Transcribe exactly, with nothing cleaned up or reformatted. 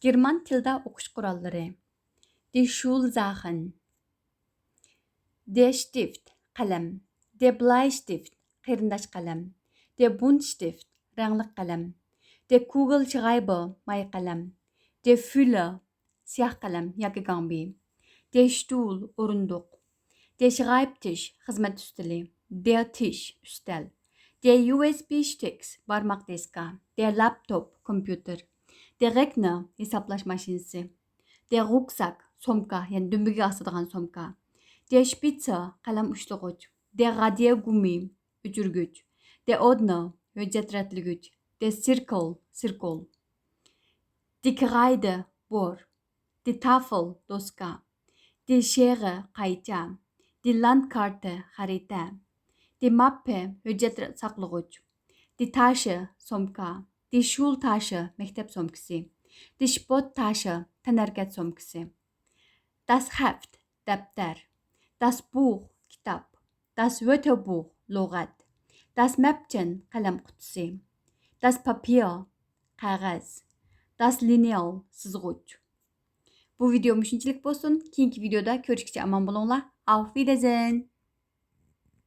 گېرمان تىلىدا ئوقۇش قوراللىرى. دى شۇلزاخېن. دى شتىفت، قەلەم. دى بلايشتىفت، قېرىنداش قەلەم. دى بۇنتشتىفت، رەڭلىك قەلەم. دى كۇگېلشغايبېر، ماي قەلەم. دى فۈللېر، سىياھ قەلەم ياكى گاڭبى. دى شتۇل، ئورۇندۇق. دى شغايبتىش، خىزمەت ئۈستىلى. دى تىش، ئۈستەل. دى يۇ ئېس بى شتېكس، بارماق دىسكا. دى لاپتوپ، كومپيۇتېر. دى رېكنېر، ھېسابلاش ماشىنىسى. دى رۇكساك، سومكا، يەنى دۈمبىگە ئاسىدىغان سومكا. دى شپىتسېر، قەلەم ئۇشلىغۇچ. دى رادىيېگۇمى، ئۆچۈرگۈچ. دى ئودنېر، ھۆججەت رەتلىگۈچ. دى سىركل، سىركول. دى كرايدېر، بور. دى تافېل، دوسكا. دى شېرېر، قايچا. دى لاندكارتېر، خەرىتە. دى ماپپېر، ھۆججەت ساقلىغۇچ. دى تاشېر، سومكا. دى شۇلتاشېر، مەكتەپ سومكىسى. دى شپورتتاشېر، تەنھەرىكەت سومكىسى. داس خەفت، دەپتەر. داس بۇخ، كىتاب. داس ۋۆتېربۇخ، لۇغەت. داس مەپچېن، قەلەم قۇتىسى. داس پاپىيېر، قەغەز. داس لىنېئال، سىزغۇچ. بۇ ۋىدېيو مۇشۇنچىلىك بولسۇن. كېيىنكى ۋىدېيودا كۆرۈشكىچە ئامان بولۇڭلار. ئاۋف ۋىدېرسېھېن.